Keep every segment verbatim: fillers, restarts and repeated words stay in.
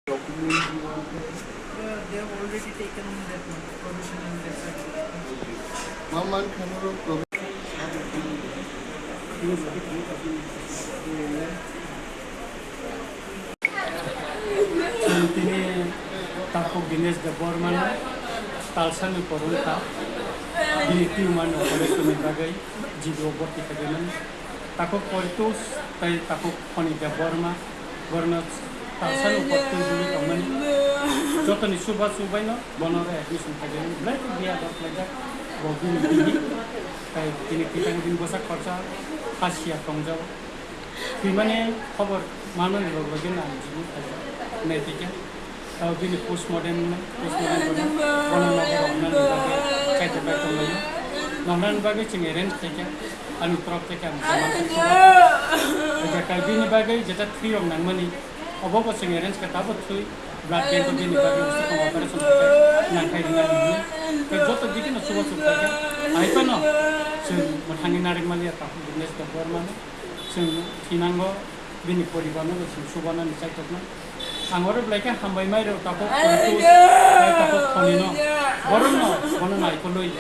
Document you want to. Yeah, they have already taken on that one, provision and that certificate. Mama, can you provision? Chwng tini takhuk Dinesh Debbarmano talsani kwrwngkha, bini tumor ni operation ni bagwi G B o bhorti khaimani. Takhuk Poitus tei takhuk Khoni Debbarma, borno talsani kwrwngwi tongmani. Jotoni chuba chubaino bono admission khaimani. Belai khe biya dok laijak, bo bini bihik, tei tini kwchang bini bwsa khoroksa hasiya tongjago. Thwimani khobor manmani loge loge no ang jibwi phaikha, naitwikha. Tei bini postmortem, postmortem bono, bono nogo rwnani bagwi kaitor bai tonglaio. Noknani bagwi chwng arrange khaikha, ani torop theke ang tongmani khe. Tei bini bagwi jeta thwi rok nangmani, obo bo chwng arrange kha, tabo thwi blood bank o bini bagwi usi tong operation khaikha, nangkhai rwnani hwnwi. Tei joto digi no chuba chuk khaikha, hai phano chwng mwthangwi narwkmaliya takhuk Dinesh Debbarmano. Chwng thinango, bini poribarno bo chwng chubanani chaitokno. Ang oro belai khe hambai mai rw takhuk Poitus tei takhuk Khonino. Borokno bono naikolwi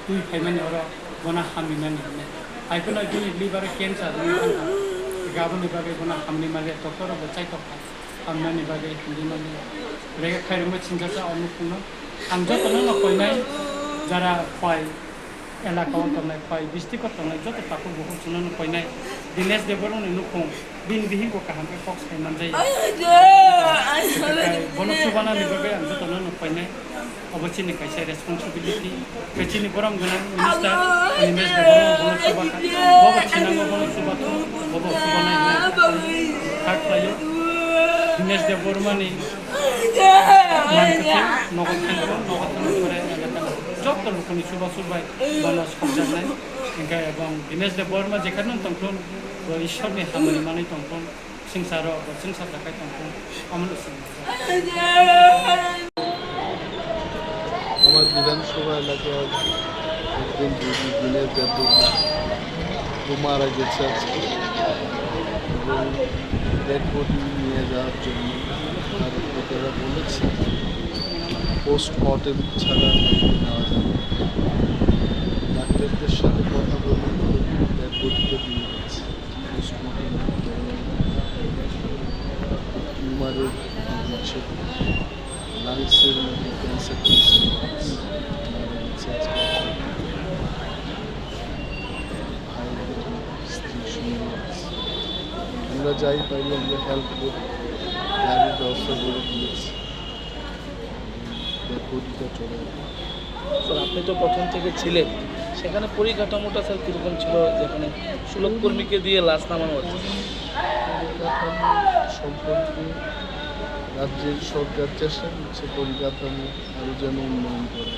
twi phaimani oro bono hamrimani hwnwi. Hai phano bini liver o cancer wngwi thangkha. Aboni bagwi bono hamrimani doctor rok bo chaitokha. Hamnani bagwi hamrimani. Belai khe khairokma sinjasa o nukhungno. Ang jotono no koinai jara phai elaka o tongnai, phai district o tongnai joto takhuk bukhuk chwngno no koinai Dinesh Debbarmani nukhung, bini bihik bo kaham khe kok sai manjaya. Bono chubanani bagwi ang jotono no koinai, obo chini kaisa responsibility. Tei chini borom gwnang minister Animesh Debbarma bono chubakha, bobo thinango bono chubathung, bobo chubanai hwnwi kha khlaio. Dinesh Debbarmani Mankhe nogo thangkhe, nogo thangkhe pore elakani joto lukuni chuba chubai bono sokjaknai. Hingkhe ebong Dinesh Debbarma jekhano tongthun, bo Ishwarni hamari manwi tongthun, swngcharo bo swngchar jakhai tongthun, omono swngmajak. আমার বিধানসভা এলাকার একজন রোগী দিনের ব্যাপক ও মারা গেছে আজকে। এবং ডেড বডি নিয়ে যাওয়ার জন্য তার লোকেরা বলেছে, পোস্টমর্টেম ছাড়া নেওয়া যাবে না। ডাক্তারদের সাথে কথা বলে ডেড বডিটা দিয়ে দিচ্ছে। পোস্টমর্টেম টিউমারের হচ্ছে, লাংসের মধ্যে ক্যান্সার হয়েছে, ভাইদের স্ত্রী সঙ্গে আছে। আমরা যাই পারি, আমরা হেল্প করি, গাড়ির ব্যবস্থা করে দিয়েছি। ডেড বডিটা চলে যাবে। স্যার, আপনি তো প্রথম থেকে ছিলেন, সেখানে পরিকাঠামোটা, স্যার, কীরকম ছিল, যেখানে সুলভ কর্মীকে দিয়ে লাশ নামানো হচ্ছে? পরিকাঠামো সম্পর্কে রাজ্যের সরকার চেষ্টা করছে পরিকাঠামো আরও যেন উন্নয়ন করে,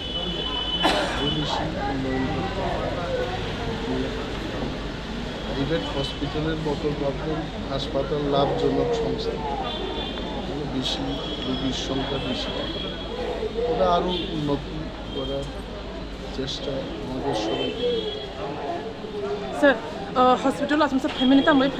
আরও বেশি উন্নয়ন করতে পারে। প্রাইভেট হসপিটালের মতো ভাববেন, হাসপাতাল লাভজনক সংস্থা, মানে বেশি রোগীর সংখ্যা বেশি, ওটা আরও উন্নতি করার চেষ্টা আমাদের সবাইকে। স্যার, আহ, হসপিটাল আসুন স্যার, ফ্যামিলি তো আমরাই